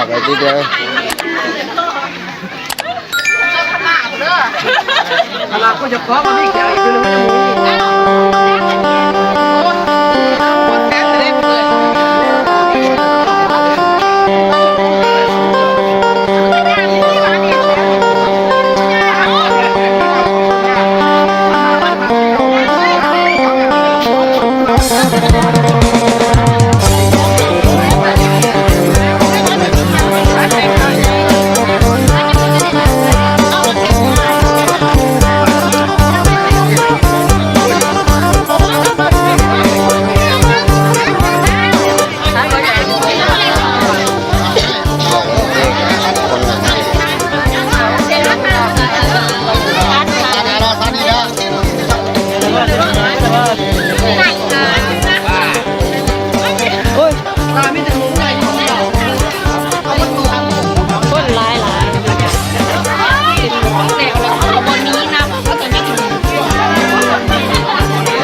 ໄປຕິດເດີ. ຄົນຫຼາຍໆ ເປັນໝູ່ແລ້ວ ແລ້ວກໍບໍ່ມີນຳ ເຂົາເຈົ້າ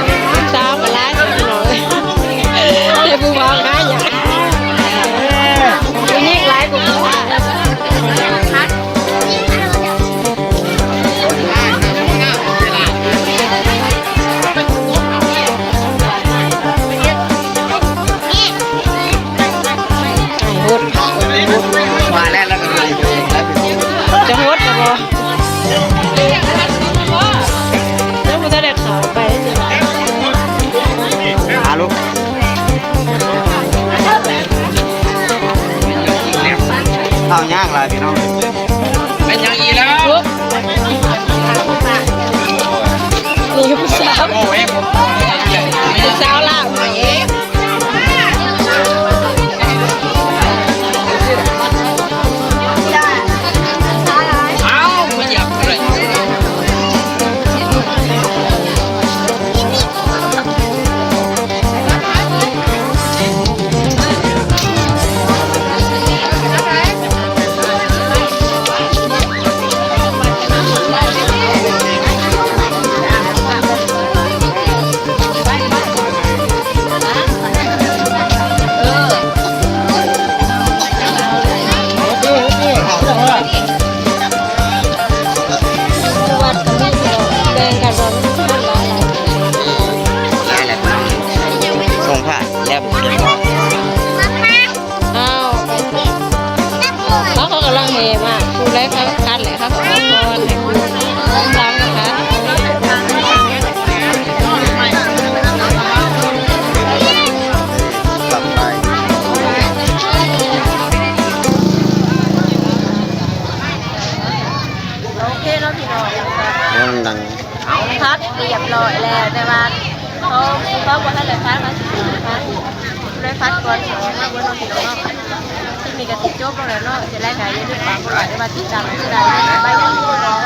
ຍັງ ສາວກໍຫຼາຍ ພີ່ນ້ອງເອີຍ ແຕ່ຜູ້ບ່າວຫາຍາກ ຜູ້ຍິງຫຼາຍກວ່າຜູ້ຊາຍ. ໃຫ້ຫົດ ວ່າແລ້ວ ແລ້ວກໍ ຈະຫົດລະບໍ່? ຍັງບໍ່ທັນໄດ້ເຂົ້າໄປ ຫາລູກ ເຂົ້າຍາກຫຼາຍພີ່ນ້ອງ. ເປັນຫຍັງອີກແລ້ວ? ນີ້ຜູ້ສາວ ຜູ້ສາວລາວ. ສົ່ງຜ່ານແລ້ວ ອ້າວ ເຂົາ ເຂົາກຳລັງແຫ່ມາ ຜູ້ໃດເຂົາຄັດແຫຼະ ເຂົາກໍເອົາກ່ອນ ໃຫ້ຜູ້ຫຼັງນະຄະ. ໂອເຄເນາະພີ່ນ້ອງ ເອົາ ພັດຮຽບຮ້ອຍແລ້ວ ແຕ່ວ່າເຂົາ ເຂົາບໍ່ທັນໄດ້ພັດ ເຂົາຊິພັດ ໄດ້ພັດກ່ອນເຂົາເອົາມາເບິ່ງເນາະພີ່ນ້ອງເນາະ. ຄລິບນີ້ກໍຊິຈົບລົງແລ້ວເນາະ ຈັ່ງໃດກໍຢ່າລືມຝາກກົດໄລກ໌ ແລະ ວ່າຕິດຕາມເຮົາໄດ້ ບາຍບາຍ.